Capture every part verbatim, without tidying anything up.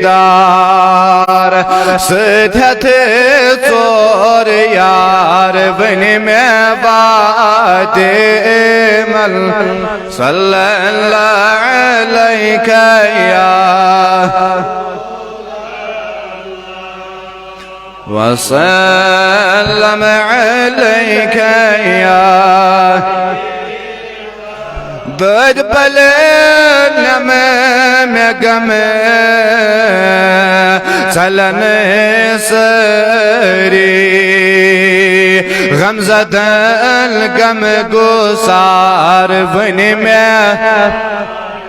دار۔ سۭتۍ ہٮ۪تھ ژور یار، ؤنۍ مےٚ واتہِ مل۔ صلی اللہ علیک یا وسلم علیک یا۔ دٲدۍ پلے نمہٕ مےٚ غمہٕ ژلن سٲری، غم زدن غم گُسار ؤنۍ مےٚ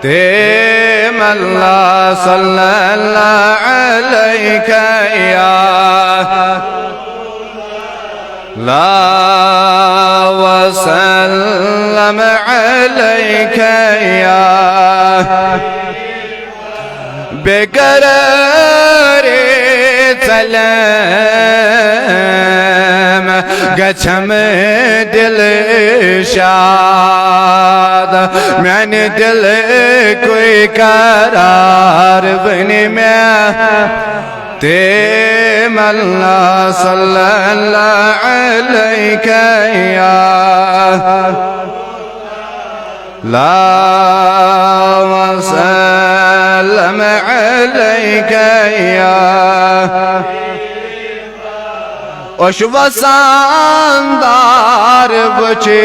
تِم اللہ۔ صلی اللہ علیک یا لا وسلم علیک یا بے قرار ژلم گژھم دل شاد، میانہِ دل کوئی قرار ؤنۍ مےٚ تِم اللہ۔ صلی اللہ علیک یا لا وسلم علیک یا۔ اوش وسان دار وچے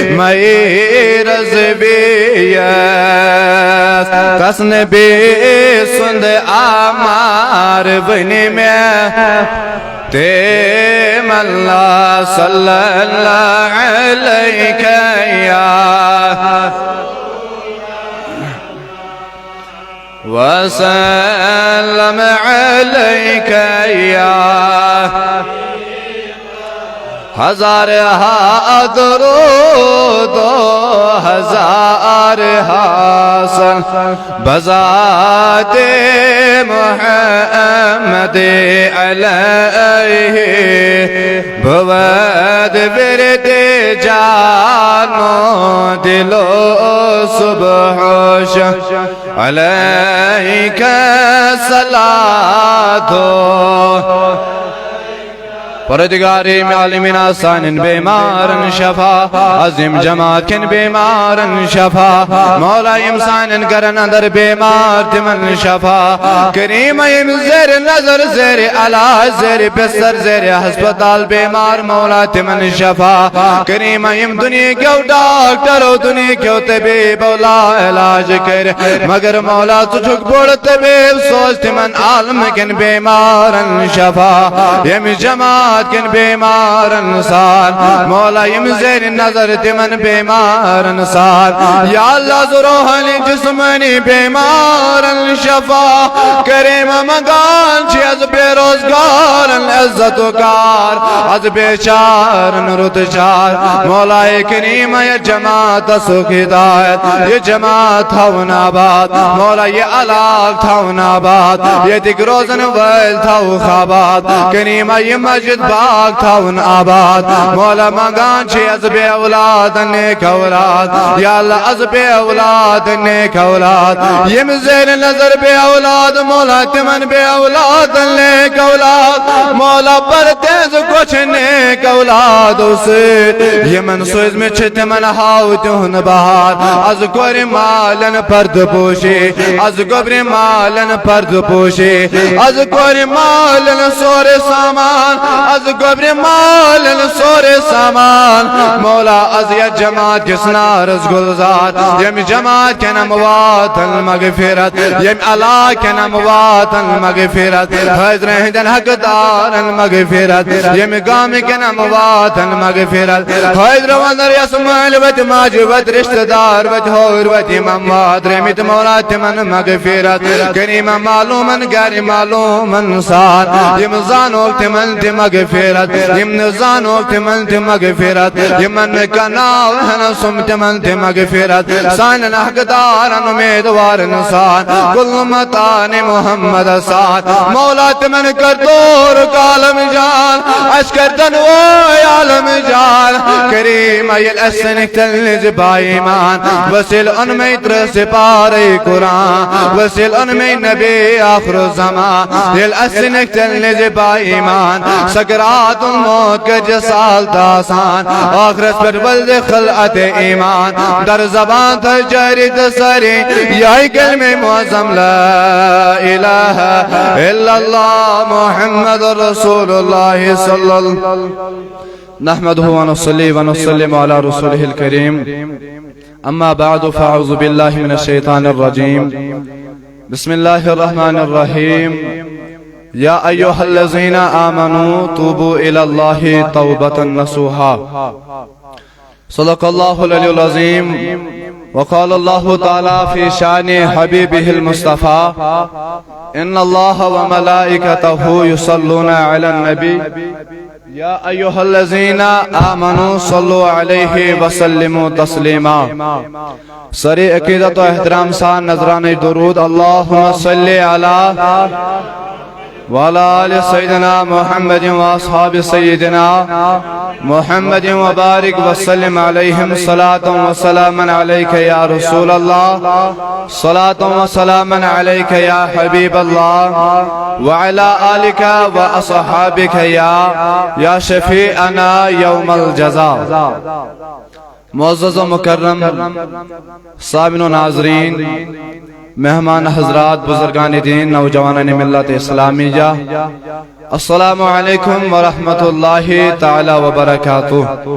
مئی رضویت، تس نبی سند آمار ونی میں تیم اللہ۔ صلی اللہ علیک یا وسلم علیک یا ہزار ہا درود و ہزار ہا سلام بذات محمد علیہ بود ورد جان و دل و صبح و شام علیک صلات و پروردگار عالمین، سانن بیمارن شفا، عظیم جماعت کن بیمارن شفا، مولا یم سانن گرن اندر بیمار تمن شفا، کریم یم زیر نظر، زیر علاج، زیر بستر، زیر ہسپتال بیمار مولا تمن شفا، کریم یم دنیا کیو ڈاکٹر و دنیا کیو طبیب و لا علاج کر، مگر مولا ژٕ چھُکھ بوٚڑ طبیب، سوز تِمن عالمہٕ کٮ۪ن بیمارن شفا، ییٚمہِ جماعت کٮ۪ن بیمارن سان۔ مولا، یِم زیر نظر تِمن بیمارن سان۔ یا اللہ، ژٕ روحانی جسمانی بیمارن شفا۔ کریمہ منگان چھِ از بے روزگارن عزت و کار، از بیچارن رُت چار۔ مولا کریمہ، یہِ جماعت سُکھ ہدایت، یہِ جماعت تھاوُن آباد۔ مولا، یہِ علاقہٕ تھاوُن آباد، ییٚتِکۍ روزن وٲلۍ تھاوُکھ آباد۔ کریمہ، یہِ مسجد باغ تھاوُن آباد۔ مولا، منگان چھِ از بے اولاد نیک اولاد۔ یا اللہ، از بے اولاد نیک اولاد۔ یِم زیر نظر بے اولاد، مولا، تِمن بے اولاد نیک اولاد۔ مولا، پر تہنٛز کۄچھِ نیک اولادو سۭتۍ۔ یِمن سوٗزمٕتۍ چھِ، تِمن ہاو تِہُنٛد بہار۔ از کورِ مالٮ۪ن پردٕ پوشی، از گوٚبرِ مالٮ۪ن پردٕ پوشی، از کورِ مالٮ۪ن سورُے سامان، از گوٚبرِ مالٮ۪ن سورُے سامان۔ مولا، از یتھ جماعت کِس نارس گلزار، ییٚمہِ جماعت کٮ۪ن امواتن مغفرت، ییٚمہِ علاقہٕ کٮ۪ن امواتن مغفرت، حٲضرن ہٕنٛدٮ۪ن حقدارن مغفرت، ییٚمہِ گامہٕ کٮ۪ن امواتن مغفرت۔ حٲضرو اندر یس مٲلۍ وتہِ، ماجہِ وتہِ، رشتہٕ دار وتہِ، ہور وتہِ، یِم اموات درٲمٕتۍ، مولا، تِمن مغفرت۔ کریمہ، معلومن گرِ معلومن سان، یِم زانوکھ تِمن تہِ مغفرت۔ مغفرت، یِم نہٕ زانوکھ تِمن تہِ مغفرت، یِمن نہٕ کانٛہہ ناو ہٮ۪نس سُم تِمن تہِ مغفرت۔ سانٮ۪ن حقدارن امیدوارن سان کل متان محمد سان مولا تِمن کر دور عالم جان، اَسہِ کر دنوے عالم جان۔ کریم ییٚلہِ اَسہِ سنکھ تیٚلہِ نِزِ با ایمان، وسیل اونمے ترٛہ سپارے قرآن، وسیل اونمے نبی آخر الزمان۔ ییٚلہِ اَسہِ سنکھ تیٚلہِ نِزِ با ایمان، سکرات الموت کر جسال داسان، آخرس پٮ۪ٹھ ولدِ خلعت ایمان، در زبان تھا جاری تسری، یہی کلمہ معظم لا الہ الا اللہ محمد رسول اللہ صلی اللہ۔ نحمده ونصلي ونسلم على رسوله الكريم. أما بعد، فأعوذ بالله من الشيطان الرجيم. بسم الله الرحمن الرحيم. يا أيها الذين آمنوا توبوا إلى الله توبة نصوحا. صدق الله العلي العظيم. وقال الله تعالى في شأن حبيبه المصطفى: إن الله وملائكته يصلون على النبي، يا أيها الذين آمنوا صلوا عليه وسلموا تسليما. سرِ عقیدت و احترام سان نذرانِ درود، اللهم صل على وعلى آل سيدنا محمد وأصحاب سيدنا محمد وبارك وسلم عليهم، صلاة وسلاما عليك يا رسول الله، صلاة وسلاما عليك يا حبيب الله، وعلى آلك وأصحابك يا، يا شفيعنا يوم الجزاء. معزز و مکرم سامعین و ناظرین، مہمان حضرات، بزرگان دین، نوجوانان ملت اسلامیہ، السلام علیکم ورحمۃ اللہ تعالی وبرکاتہ۔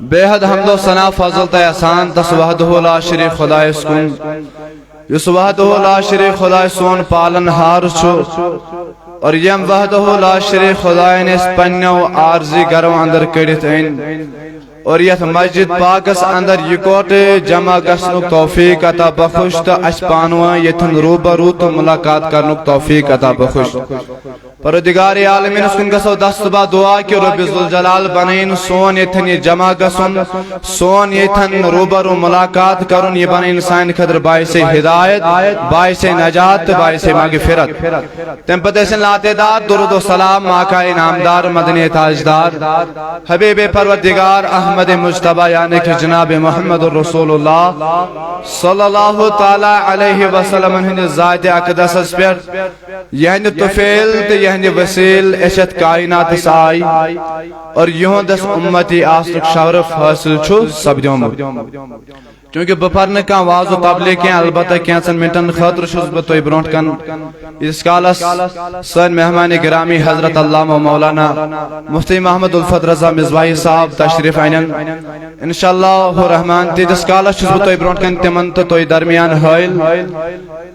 بے حد حمد و ثنا، فضل تہٕ احسان تس وحدہ لا شریک خدایس کُن، یُس وحدہ لا شریک خداے سون پالن ہار چھُ، اور یم وحدہ لا شریک خداین اس پننیو عارضی گرو اندر کڑتھ ان، اور یتھ مسجد پاکس اندر یکوٹے جمع گژھنک توفیق عطا بخش تہٕ اسہِ پانہٕ ؤنۍ یتھن روبرو تہٕ ملاقات کرنک توفیق عطا بخش۔ پروردگار عالمینس کُن گژھو دست با دعا کہ رب ذوالجلال بنٲیِن سون ییٚتٮ۪ن یہِ جمع گژھُن، سون ییٚتٮ۪ن روبرو ملاقات کرُن، یہِ بنٲیِن سانہِ خٲطرٕ باعث ہدایت، باعث نجات تہٕ باعث مغفرت۔ تمہِ پتہٕ ٲسِن لاتعداد درود و سلام آقا انعامدار مدنی تاجدار حبیب پروردگار احمد مجتبی یعنی کہ جناب محمد رسول اللہ صلی اللہ تعالی علیہ وسلم ہٕنٛدِ ذاتِ اقدسس پٮ۪ٹھ، یہندِ طفیل تہٕ یہندِ وسیل اسہِ یتھ کائناتس آے اور یہندس امتی آسنک شرف حاصل چھُ سپدیومت۔ چونکہ بہٕ پرٕ نہٕ کانٛہہ وعظ و تبلیغ کینٛہہ، البتہ کینٛژن منٹن خٲطرٕ چھُس بہٕ تۄہہِ برونٛٹھ کن ییٖتِس کالس سٲنۍ مہمان گرامی حضرت علامہ مولانا مفتی محمد الفت رضا مصباحی صاحب تشریف انن۔ انشاءاللہ الرحمن تیٖتِس کالس چھُس بہٕ تۄہہِ برونٛٹھ کن تِمن تہٕ تۄہہِ درمیان حٲیل۔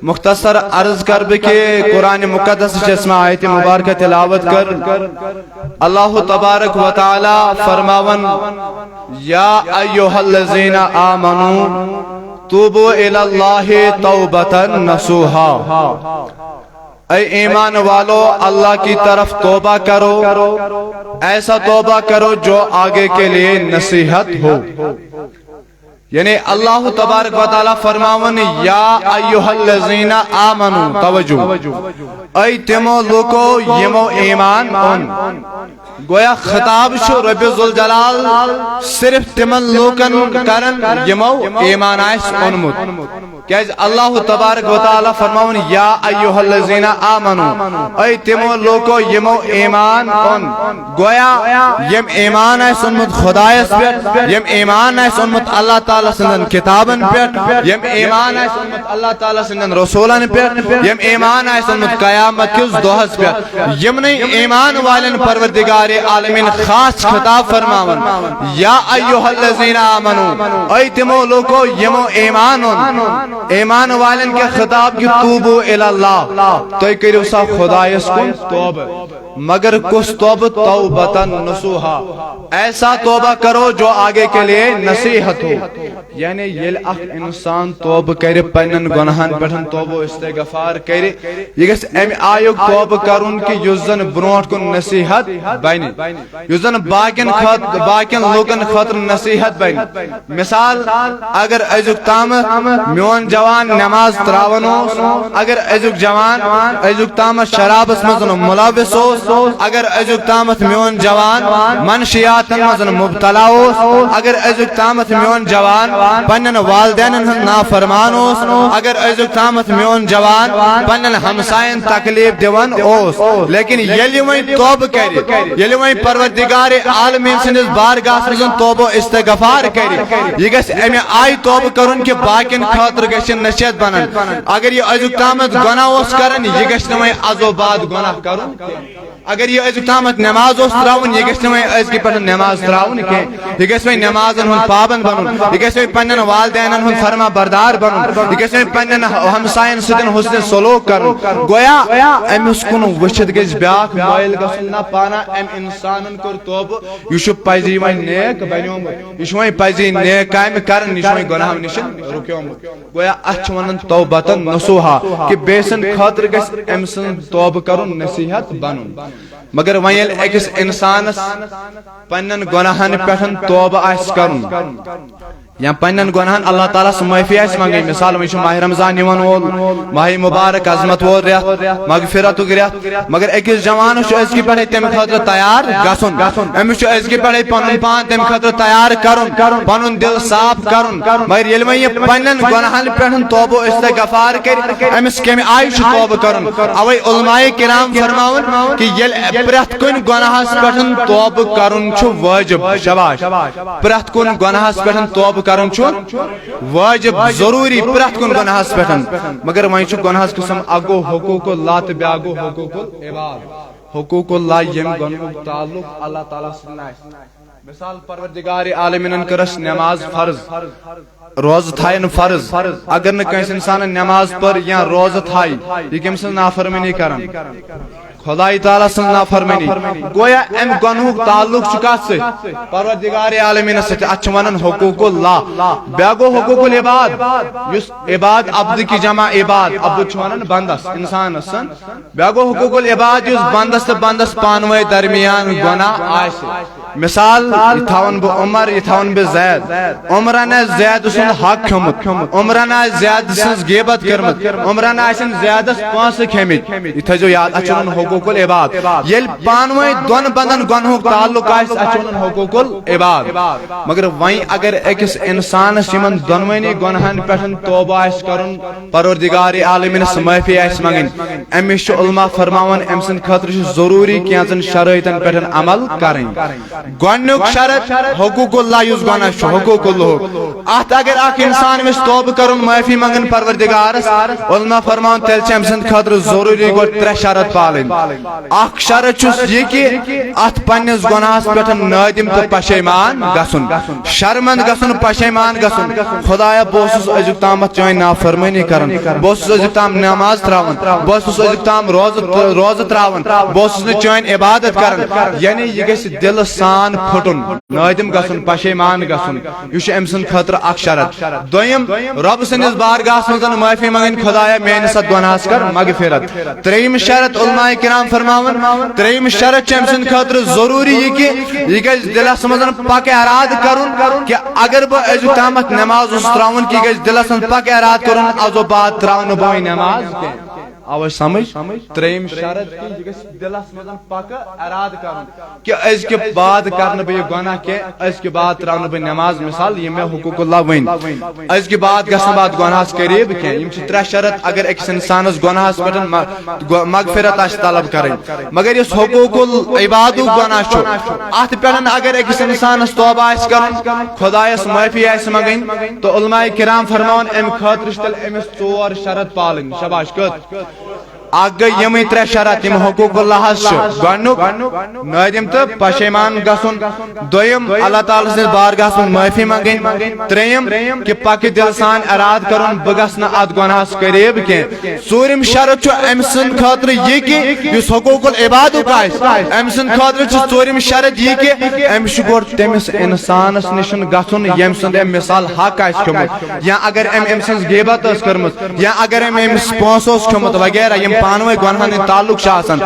مختصر عرض کر بہٕ کہ قرآن مقدس چھ اسہِ مےٚ آیت مبارکہ تلاوت کر۔ اللہ تبارک و تعالی فرماون، یا ایھا الذین آمنوا توبوا الی اللہ توبۃ نصوحا۔ اے ایمان والو، اللہ کی طرف توبہ کرو، ایسا توبہ کرو جو آگے کے لیے نصیحت ہو۔ یعنی اللہ تبارک و تعالی فرماون، یا ایھا الذین آمنوا، توجہ، اے تمو لوکو یمو ایمان اون۔ گویا خطاب چھُ رب ذوالجلال صرف تمن لوکن کران یمو ایمان آسہِ اونمت۔ کیازِ اللہ تبارک و تعالی فرماون، یا ایھا الذین آمنوا، اے تمو لوکو یمو ایمان اون۔ گویا یم ایمان آسہِ اونمت خدایس پٮ۪ٹھ، یم ایمان آسہِ اونمت اللہ تعالی سٕنٛدٮ۪ن کتابن پٮ۪ٹھ، یم ایمان آسہِ اونمت اللہ تعالی سٕنٛدٮ۪ن رسولن پٮ۪ٹھ، یم ایمان آسہِ اونمت قیامت کِس دۄہس پٮ۪ٹھ، یمنے ایمان والٮ۪ن پروردگار عالمین خاص خطاب فرماون، یا ایھا الذین آمنوا، اے تمو لوکو یمو ایمان اون۔ ایمان والٮ۪ن کیٛاہ خطاب کہ توبوا الی اللہ، تُہۍ کٔرِو سا خدایس کُن توبہ۔ مگر کُس توبہٕ؟ توبتاً نصوحا، ایسا توبہ کرو جو آگے کے لیے نصیحت ہو۔ یعنی ییٚلہِ اکھ انسان توبہٕ کرِ، پننٮ۪ن گۄناہن پٮ۪ٹھ توبہٕ و استغفار کرِ، یہِ گژھِ امہِ آیُک توبہٕ کرُن کہِ یُس زن برونٹھ کُن نصیحت بنہِ، یُس زن باقین خٲط-، باقین لوٗکن خٲطرٕ نصیحت بنہِ۔ مثال، اگر أزیُک تامتھ میون جوان نماز تراوان اوس، اگر أزیُک جوان أزیُک تامتھ شرابس منٛز ملوث اوس، اگر أزیُک تامتھ میون جوان منشیاتن منٛز مبتلا اوس، اگر أزیُک تامتھ میون جوان پننٮ۪ن والدینن ہُنٛد نافرمان اوس، اگر أزیُک تامتھ میون جوان پننٮ۪ن ہمساین تکلیف دِوان اوس، لیکن ییٚلہِ وۄنۍ توبہٕ کرِ، ییٚلہِ وۄنۍ پروردگار عالمین سٕنٛدِس بارگاہس منٛز توبہٕ و استغفار کرِ، یہِ گژھِ امہِ آیہِ توبہٕ کرُن کہِ باقین خٲطرٕ گژھِ نصیحت بنن۔ اگر یہِ أزیُک تامتھ گۄناہ اوس کران، یہِ گژھِ نہٕ وۄنۍ از و بعد گۄناہ کرُن کینٛہہ۔ اگر یہِ أزیُک تامتھ نماز اوس تراوُن، یہِ گژھِ نہٕ وۄنۍ أزکہِ پٮ۪ٹھ نماز تراوُن کینٛہہ۔ یہِ گژھِ وۄنۍ نمازن ہُنٛد پابند بنُن، یہِ گژھِ وۄنۍ پننٮ۪ن والدینن ہُنٛد فرما بردار بنُن، یہِ گژھِ وۄنۍ پننٮ۪ن ہمساین سۭتۍ حسن سلوک کرُن۔ گویا أمِس کُن وٕچھِتھ گژھِ بیاکھ مٲیِل گژھُن، نہ پانہ أمۍ انسانن کوٚر توبہٕ، یہِ چھُ پزی وۄنۍ نیک بنیومُت، یہِ چھُ وۄنۍ پزی نیک کامہِ کران، یہِ چھُ وۄنۍ گۄناہو نِش رُکیومُت۔ گویا اتھ چھِ ونان توبتاً نصوحا، کہِ بیٚیہِ سٕنٛدِ خٲطرٕ گژھِ أمۍ سٕنٛز توبہٕ کرُن، نصیحت بنُن۔ مگر وۄنۍ ییٚلہِ أکِس انسانس پننٮ۪ن گۄناہن پٮ۪ٹھ توبہٕ آسہِ کرُن، یا پننٮ۪ن گۄناہن اللہ تعالیٰ سٕنٛز معٲفی آسہِ منٛگٕنۍ۔ مثال، وۄنۍ چھُ ماہِ رمضان یِوان وول، ماہِ مبارک عظمت وول رٮ۪تھ، مغفرتُک رٮ۪تھ، مگر أکِس جوانس چھُ أزکہِ پٮ۪ٹھے تمہِ خٲطرٕ تیار گژھُن، أمِس چھُ أزکہِ پٮ۪ٹھے پنُن پان تمہِ خٲطرٕ تیار کرُن، پنُن دل صاف کرُن۔ مگر ییٚلہِ وۄنۍ یہِ پننٮ۪ن گۄناہن پٮ۪ٹھ توبہٕ و استغفار کرِ، أمِس کمہِ آیہِ چھُ توبہٕ کرُن؟ اوے علماء کرام فرماوان کہِ ییٚلہِ پرٛٮ۪تھ کُنہِ گۄناہس پٮ۪ٹھ توبہٕ کرُن چھُ وٲجب، شاباش، پرٛٮ۪تھ کُنہِ گۄناہس پٮ۪ٹھ توبہٕ کرُن چھُ واجب، ضروٗری پرٛٮ۪تھ کُنہِ گۄناہس پٮ۪ٹھ۔ مگر وۄنۍ چھُ گۄناہس قٕسم، اکھ گوٚو حقوق اللہ تہٕ بیٛاکھ گوٚو حقوق العباد۔ حقوق اللہ، ییٚمہِ گۄنہُک تعلق اللہ تعالیٰ سۭتۍ آسہِ۔ مثال، پروردگار عالمینن کٔر اَسہِ نماز فرض، روزٕ تھاین فرض۔ اگر نہٕ کٲنٛسہِ انسانن نماز پٔر یا روزٕ تھایہِ، یہِ کٔمۍ سٕنٛز نافرمٲنی کران؟ خداے تعالیٰ سٕنٛز نافرمٲنی۔ گویا امہِ گۄنہُک تعلق چھُ کتھ سۭتۍ؟ پروردگار عالمینس سۭتۍ۔ اتھ چھِ ونان حقوق اللہ۔ بیٛاکھ گوٚو حقوق العباد، یُس عباد، عبد کی جمع عباد، عبد چھُ ونان بندس، انسانس۔ بیٛاکھ گوٚو حقوق العباد، یُس بندس تہٕ بندس پانہٕ وٲنۍ درمیان گۄناہ آسہِ۔ مثال، یہِ تھاوَن بہٕ عمر، یہِ تھاوَن بہٕ زید۔ عمرن آسہِ زید سُنٛد حق کھیوٚمُت، عمرن آسہِ زید سٕنٛز غیبت کٔرمٕژ، عمرن آسن زیدس پونٛسہٕ کھیٚمٕتۍ۔ یہِ تھٲیزیو یاد، اتھ چھِ ونان حقوق العباد۔ ییٚلہِ پانہٕ وٲنۍ دۄن بندن گۄنہُک تعلق آسہِ، اتھ چھِ ونان حقوق العباد۔ مگر وۄنۍ اگر أکِس انسانس یِمن دۄنوٕنی گۄنہن پٮ۪ٹھ توبہٕ آسہِ کرُن، پروردگار عالمینس معٲفی آسہِ منٛگٕنۍ، أمِس چھُ علماء فرماوان، أمۍ سٕنٛدِ خٲطرٕ چھُ ضروٗری کینٛژن شرٲیطن پٮ۪ٹھ عمل کرٕنۍ۔ گۄڈٕنیُک شرط، حقوق اللہ یُس گۄناہ چھُ، حقوق اللہ، اتھ اگر اکھ انسان یژھِ توبہٕ کرُن، معٲفی منٛگٕنۍ پروردگارس، علماء فرماوان، تیٚلہِ چھِ أمۍ سٕنٛدِ خٲطرٕ ضروٗری گۄڈٕ ترٛےٚ شرط پالٕنۍ۔ اکھ شرط چھُس یہِ کہِ اتھ پننِس گۄناہس پٮ۪ٹھ نٲدِم تہٕ پشیمان گژھُن، شرمند گژھُن، پشیمان گژھُن۔ خدایا، بہٕ اوسُس أزیُک تامتھ چٲنۍ نافرمٲنی کران، بہٕ اوسُس أزیُک تام نماز تراوان، بہٕ اوسُس أزیُک تام روزٕ، روزٕ تراوان، بہٕ اوسُس نہٕ چٲنۍ عبادت کران۔ یعنی یہِ گژھِ دلہٕ سان پھُٹُن، نٲدِم گژھُن، پشیمان گژھُن۔ یہِ چھُ أمۍ سٕنٛدِ خٲطرٕ اکھ شرط۔ دوٚیِم، رۄب سٕنٛدِس بارگاہس منٛز معٲفی منٛگٕنۍ، خدایا، میٲنِس اتھ گۄناہس کر مغفرت۔ ترٛیٚیِم شرط، علماء کرام فرماوان، ترٛیٚیِم شرط چھِ أمۍ سٕنٛدِ خٲطرٕ ضروٗری یہِ کہِ یہِ گژھِ دِلس منٛز پکہٕ ارادٕ کرُن کہِ اگر بہٕ أزیُک تامتھ نماز اوسُس تراوان، کہِ یہِ گژھِ دِلس منٛز پکہٕ ارادٕ کرُن، از و بعد تراونہٕ بہٕ وۄنۍ نماز کینٛہہ۔ آو اَسہِ سمجھ؟ ترٛیٚیِم شرط کہِ یہِ گژھِ دِلس منٛز پکہٕ ارادٕ کرُن کہِ أزکہِ بعد کرنہٕ بہٕ یہِ گۄناہ کینٛہہ، أزکہِ بعد تراونہٕ بہٕ نماز، مثال، یِم مےٚ حقوق اللہ ؤنۍ، أزکہِ بعد گژھنہٕ بہٕ اتھ گۄناہس قریب کینٛہہ۔ یِم چھِ ترٛےٚ شرط، اگر أکِس انسانس گۄناہس پٮ۪ٹھ مہ-، گۄ-، مغفرت آسہِ طلب کرٕنۍ۔ مگر یُس حقوق العبادُک گۄناہ چھُ، اتھ پٮ۪ٹھ اگر أکِس انسانس توبہٕ آسہِ کرُن، خدایس معٲفی آسہِ منٛگٕنۍ، تہٕ علماء کرام فرماوان، امہِ خٲطرٕ چھِ تیٚلہِ أمِس ژور شرط پالٕنۍ۔ شاباش، کٔژ؟ اکھ گٔے یِمٕے ترٛےٚ شرط، یِم حقوق اللہ چھِ۔ گۄڈٕنیُک، نٲدِم تہٕ پشیمان گژھُن۔ دوٚیِم، اللہ تعالیٰ سٕنٛدِس بارگاہس منٛز معٲفی منٛگٕنۍ۔ ترٛیٚیِم، کہِ پکہِ دِل سان ارادٕ کرُن، بہٕ گژھٕ نہٕ اتھ گۄناہس قریب کینٛہہ۔ ژوٗرِم شرط چھُ أمۍ سٕنٛدِ خٲطرٕ یہِ کہِ یُس حقوق العبادُک آسہِ، أمۍ سٕنٛدِ خٲطرٕ چھُ ژوٗرِم شرط یہِ کہِ أمِس چھُ گۄڈٕ تٔمِس انسانس نِش گژھُن، ییٚمۍ سُنٛد أمۍ مثال حق آسہِ کھیوٚمُت، یا اگر أمۍ أمۍ سٕنٛز غیبت ٲس کٔرمٕژ، یا اگر أمۍ أمِس پونٛسہٕ اوس کھیوٚمُت وغیرہ، یِم پانہٕ ؤنۍ گۄنہن ہٕنٛدۍ تعلق چھِ آسان،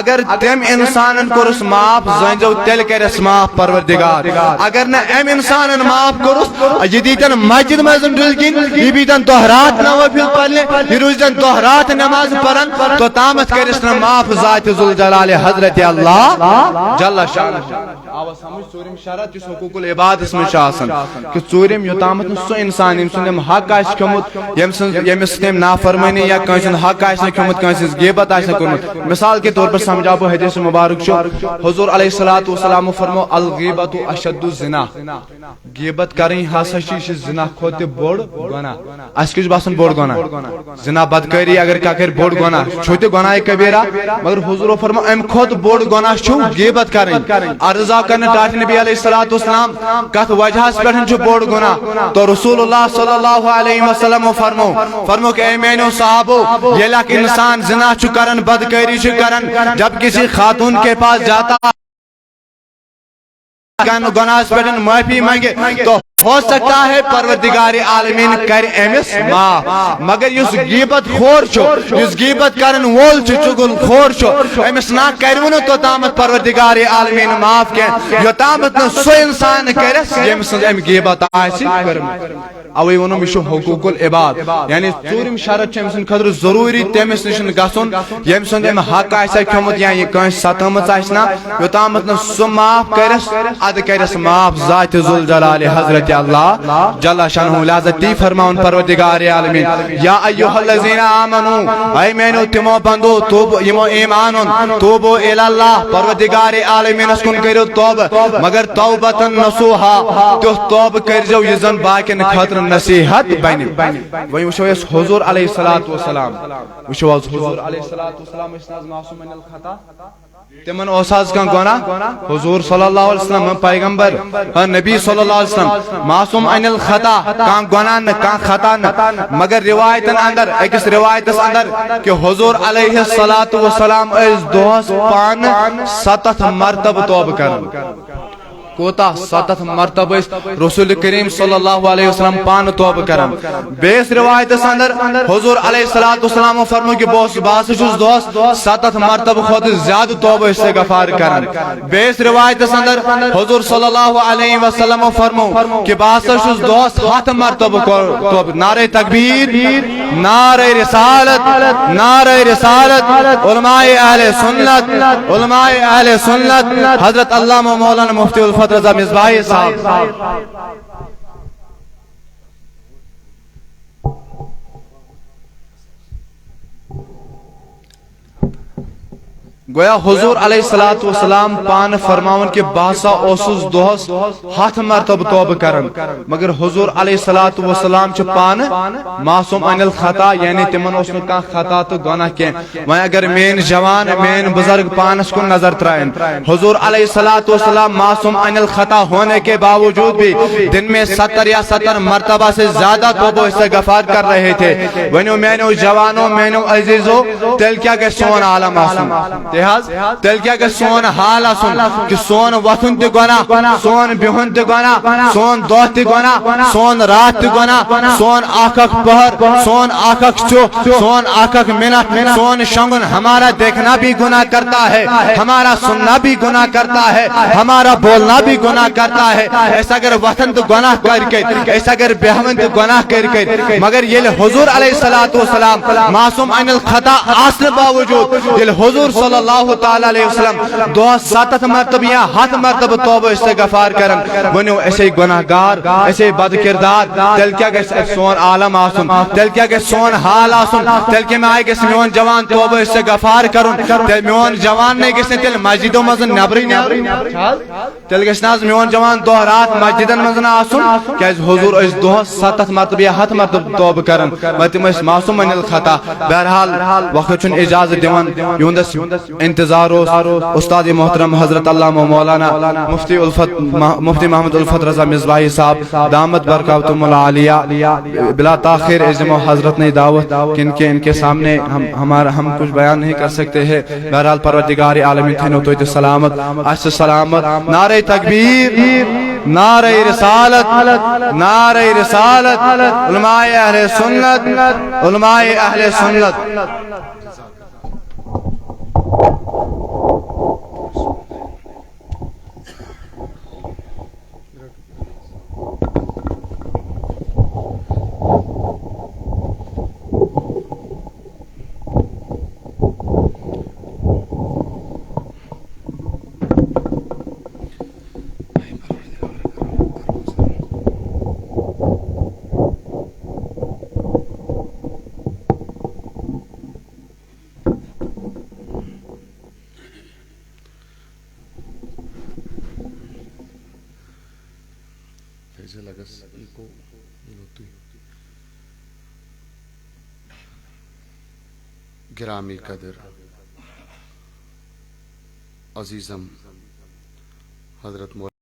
اگر تٔمۍ انسانن کوٚرُس معاف، زٲنۍزیو تیٚلہِ کرٮ۪س معاف پروردگار۔ اگر نہٕ أمۍ انسانن معاف کوٚرُس، یہِ دیٖتن مسجد منٛز ڈُلۍ کِنۍ، یہِ بیٖتن دۄہ راتھ نوافل پرنہِ، یہِ روٗزۍتن دۄہ راتھ نماز پران، توٚتامتھ کرٮ۪س نہٕ معاف ذات ذوالجلال حضرت اللہ جل شانہ۔ آوا سمجھ؟ ژوٗرِم شرط یُس حقوق العبادس منٛز چھُ آسان، کہِ ژوٗرِم، یوٚتامتھ نہٕ سُہ انسان، ییٚمۍ سُنٛد أمۍ حق آسہِ کھیوٚمُت، ییٚمۍ سٕنٛز، ییٚمِس سۭتۍ أمۍ نافرمٲنی یا کٲنٛسہِ ہُنٛد حق آسہِ نہٕ کھیوٚمُت، کٲنٛسہِ ہٕنٛز غیبت آسہِ نہٕ کوٚرمُت۔ مثال کے طور پر سمجھاو بہٕ حدیث مبارک چھُ، حضور علیہ الصلوۃ والسلام فرمو، "الغیبۃ اشد الزنا"، غیبت کرٕنۍ ہسا چھِ، یہِ چھِ زنا کھۄتہٕ تہِ بوٚڑ گۄناہ۔ اسہِ کیٛاہ چھُ باسان بوٚڑ گۄناہ؟ زنا بدکٲری اگر کانٛہہ کرِ بوٚڑ گۄناہ، چھُ تہِ گۄناہ کبیرہ، مگر حضورو فرمو امہِ کھۄتہٕ بوٚڑ گۄناہ چھُ غیبت کرٕنۍ۔ عرض آو کرنہٕ ٹاٹھہِ نبی علیہ الصلوۃ والسلام، کتھ وجہس پٮ۪ٹھ چھُ بوٚڑ گۄناہ؟ تو رسول اللہ صلی اللہ علیہ وسلم فرمو، فرمو کہ اے میانیو صحابو، ییٚلہِ اکھ انسان زنا چھُ کران، بدکٲری چھُ کران، جب کسی خاتون کے پاس جاتا گن-، گناہس پٮ۪ٹھ معافی مانگے تو ہو سکتا ہے پروردگار عالمین کرِ أمِس معاف۔ مگر یُس غیبت خور چھُ، یُس غیبت کرن وول چھُ، چُغل خور چھُ، أمِس نہ کرِ نہٕ توٚتامتھ پروردگار عالمین معاف کینٛہہ، یوٚتامتھ نہٕ سُہ انسان کرٮ۪س، ییٚمہِ سٕنٛز أمۍ غیبت آسہِ کٔرمٕژ۔ اوے ووٚنُم، یہِ چھُ حقوق العباد، یعنی ژوٗرِم شرط چھُ أمۍ سٕنٛدِ خٲطرٕ ضروٗری، تٔمِس نِش گژھُن، ییٚمہِ سُنٛد أمۍ حق آسہِ کھیوٚمُت یا یہِ کٲنٛسہِ ستٲمٕژ آسہِ نا، یوٚتامَتھ نہٕ سُہ معاف کرٮ۪س، اَدٕ کرٮ۪س معاف ذاتِ ذوالجلال حضرت اللہ جل شانہ۔ لہذا تی فرماوُن پروردگار عالمین، یا ایھا الذین آمنو، اے میانیو تِمو بندو، توبو، یِمو ایمان اوٚن، توبو الی اللہ، پروردگار عالمینس کُن کٔرِو توبہٕ، مگر توبتن نصوحا، تیُتھ توبہٕ کٔرۍزیو یُس زن باقین خٲطرٕ نصیحت بنہِ۔ وۄنۍ وٕچھو أسۍ حضور علیہ الصلوۃ والسلام، وٕچھو حظ حضور علیہ الصلوۃ والسلام ٲسۍ نہ حظ معصوم عن الخطا؟ تِمن اوس حظ کانٛہہ گۄناہ؟ حضور صلی اللہ علیہ وسلم، پیغمبر، ہاں، نبی صلی اللہ علیہ وسلم، معصوم عن الخطا، کانٛہہ گۄناہ نہٕ، کانٛہہ خطا نہٕ۔ مگر روایتن اندر، أکِس روایتس اندر، کہ حضور علیہ الصلوۃ والسلام ٲسۍ دۄہس پانہٕ ستتھ مرتبہٕ توبہٕ کران۔ کوتاہ؟ ستتھ مرتبہ ٲسۍ رسول کریم صلی اللہ علیہ وسلم پانہٕ توبہٕ کران۔ بیٚیِس روایتس اندر حضور علیہ الصلوۃ والسلام فرمو کہ بہٕ اوسُس، بہٕ ہسا چھُس دۄہس ستتھ مرتبہ کھۄتہٕ زیادٕ توبہ استغفار کران۔ بیٚیِس روایتس اندر حضور صلی اللہ علیہ وسلم فرمو کہ بہٕ ہسا چھُس دۄہس ہتھ مرتبہ کر-، توبہ۔ نعرہ تکبیر، نعرہ رسالت، نعرہ رسالت، علماء اہل سنت، علماء اہل سنت، حضرت علامہ مولانا مفتی الفت رضا مصباحی صاحب۔ گویا حضور علیہ الصلوۃ والسلام پانہٕ فرماوان کہ بہٕ ہسا اوسُس دۄہس ہتھ مرتبہ توبہ کران، مگر حضور علیہ الصلوۃ والسلام چھِ پانہٕ معصوم عن الخطا، یعنی تِمن اوس نہٕ کانٛہہ خطا تہٕ گۄناہ کینٛہہ۔ وۄنۍ اگر میٲنۍ جوان، میٲنۍ بزرگ پانس کُن نظر ترٛاون، حضور علیہ الصلوۃ والسلام معصوم عن الخطا ہونے کے باوجود بھی دن میں ستر یا ستر مرتبہ سے زیادہ توبہ استغفار کر رہے تھے۔ ونیو میانیو جوانو، میانیو عزیزو، تیٚلہِ کیٛاہ گژھِ سون عالم آسُن؟ تہِ حظ، تیٚلہِ کیٛاہ گژھِ سون حال آسُن؟ کہ سون وۄتھُن تہِ گۄناہ، سون بِہُن تہِ گۄناہ، سون دۄہ تہِ گۄناہ، سون راتھ تہِ گۄناہ، سون اکھ اکھ پہر، سون اکھ اکھ چُھ، سون اکھ اکھ منٹ، سون شۄنگُن، ہمارا دیکھنا بھی گناہ کرتا ہے، ہمارا سننا بھی گناہ کرتا ہے، ہمارا بولنا بھی گناہ کرتا ہے۔ أسۍ اگر وۄتھان تہٕ گۄناہ کٔرۍ کٔرۍ، أسۍ اگر بیٚہوان تہٕ گۄناہ کٔرۍ کٔرۍ، مگر ییٚلہِ حضور علیہ الصلوۃ والسلام معصوم عن الخطا آسنہٕ باوجود، ییٚلہِ حضور صلی اللہ تعالیٰ علیہ وسلم دۄہس ستتھ مرتبہٕ یا ہتھ مرتبہٕ توبہٕ استغفار کران۔ ؤنِو، أسے گۄناہ گار، أسے بد کردار، تیٚلہِ کیٛاہ گژھِ اَسہِ سون عالم آسُن؟ تیٚلہِ کیٛاہ گژھِ سون حال آسُن؟ تیٚلہِ کَمہِ آیہِ گژھِ میون جوان توبہٕ استغفار کرُن؟ تیٚلہِ میون جوان نے گژھِ نہٕ تیٚلہِ مسجدو منٛز نٮ۪برٕے نٮ۪برٕے۔ تیٚلہِ گژھِ نہ حظ میون جوان دۄہ راتھ مسجدن منٛز نہٕ آسُن، کیٛازِ حضور ٲسۍ دۄہس ستتھ مرتبہٕ یا ہتھ مرتبہٕ توبہٕ کران، مگر تِم ٲسۍ معصوم عن الخطا۔ بہرحال، وقت چھُنہٕ اجازت دِوان۔ یِہُنٛدس انتظار اوس استاد محترم حضرت علامہ مولانا مفتی الفت، مح-، مفتی محمد الفت رضا مصباحی صاحب، دامت برکاتہم العالیہ۔ بلا تاخیر أسۍ دِمو حضرت نے دعوت، کیونکہ ان کے سامنے ہم، ہمارا، ہم کچھ بیان نہیں کر سکتے ہیں۔ بہرحال، پروردگار عالمین تھٲینو تُہۍ تہِ سلامت، اَسہِ تہِ سلامت۔ نعرہ تکبیر، نعرہ رسالت، نعرہ رسالت، علماء اہل سنت، علماء اہل سنت۔ فیض لگس ایکو لوتی۔ گرامی قدر عزیزم حضرت مولانا